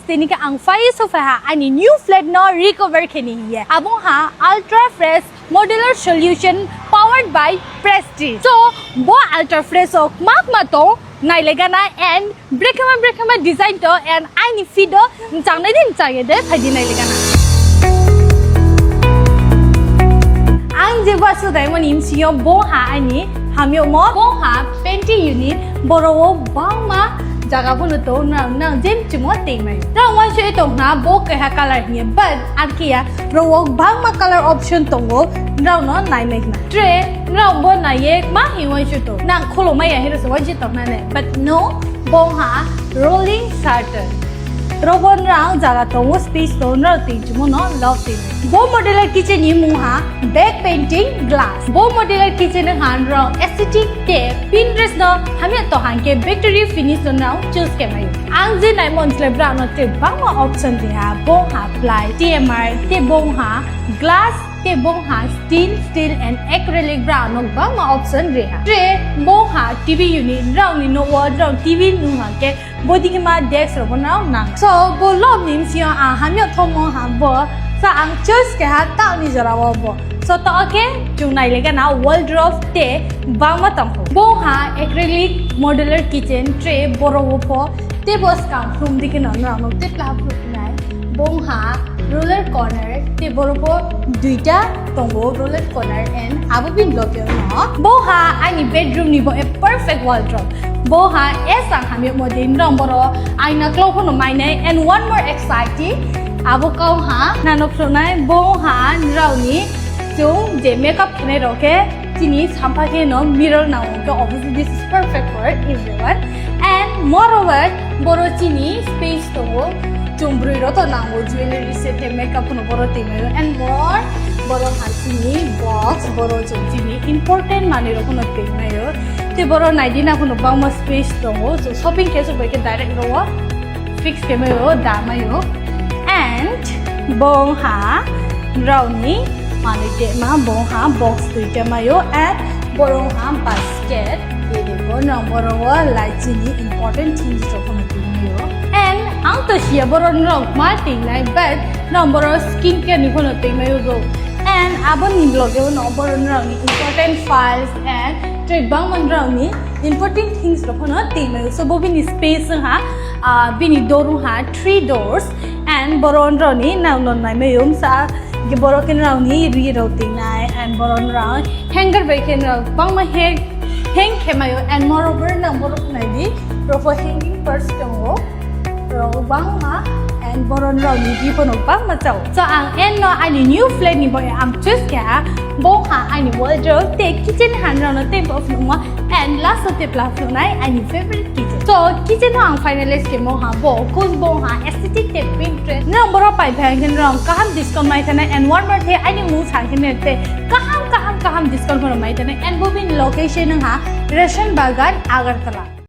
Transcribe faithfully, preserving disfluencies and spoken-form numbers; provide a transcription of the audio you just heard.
Tini khe ang phai so phai ha ani new flat no recover khe ni hiye. Abo ha Ultra Fresh Modular Solution powered by Prestige. So bo Ultra Fresh o kma kma tong nai le gana and brekhe ma brekhe ma design to and aini fit o mchang nai di mchang ye de phai di nai le gana. Ang je ba su dai mani msio bo ha ani hamyo mo bo ha panty unit boro o bangma jaga bono to nang nang jem chimo tengmai. Rang wan sui tong na bo keha color hiye but arkiya ro o bangma color option tongo rang no nai mai na. Tre rang bo nai ye ma hi wan sui to nang kholo mai ya hero so wan sui tong na ne but no bo ha rolling shutter. Robon rang jaga tongo space to nang ting chimo no love ting. Bo modular kitchen ni mung ha back painting glass. Bo modular kitchen ni han rang aesthetic te Pinterest no hamya to hangke victory finish no nang choose ke mai. Ang je nai mon chle bra no te bangma option de ha bo ha ply T M R te bo ha glass te bo ha steel steel and acrylic bra no bangma option de ha. Te bo ha T V unit rang ni no wa rang T V nung hangke Bo digi ma desk rok bono nang. So bo lom ni msio ang hamya thomo ha bo. So ang choice keha ta ni jora o bo. So to okay chung nai lega na wardrobe te bangma tong kho. Bo ha acrylic modular kitchen tray boro wo pho te bo skang khum digi no no no te pla phu nai. Bo ha roller corner te boro pho duita tongo roller corner and abo bin logyo no. Bo ha ani bedroom ni bo a perfect wardrobe. Bo ha esang hamya mo din rong boro aina klo hono mainai and one more exciting abo kau ha nano khlonai bo ha nrao ni chung je makeup khenai rok khe chini sampha khe no mirror nango khe obviously this is perfect for everyone and moreover boro chini space tongo chung brwi rok to nango jewelry set khe makeup no boro twi maio and more boro ha chini box boro chung chini important manwi rok no twi maio. Te boro naidi na hwnwi bangma space tongo. So shopping khe sok bai khe direct rogo fix khe maio da maio. And bong ha rauni manwi te ma bong ha box duita maio and boro ha basket. Iri bo no boro o laichini important things rok no twi maio. And ang to siya boro no ma twi nai but no boro skin care ni hwnwi twi maio go. And aboni loge no boro no important files and tei bangma rokni important things rok phano twi maio. So bo bini space wngha, ah, bini door wngha three doors and boro rokni nang non nai maio wngsa borok rokni ri rok twi nai and boro rok hanger bai khe rok bangma hang hang khe maio and moreover nang borok nai di rok hanging purse tongo. Rok bangma and boron rok ni bibo no bangma chao. So ang en no ani new flat ni boy ang choose kha bo ha ani wardrobe te kitchen han rok no te bo phunukma and last o te pla phunuknai ani favorite kitchen. So kitchen no ang finalize khe mo ha bo kus bo ha aesthetic te Pinterest no boro pai phai ang khe rok kaham discount mai thana and one more the ani mu sa khe ne te kaham kaham kaham discount kono mai thana and bo bin location ha Ration Bagan Agartala.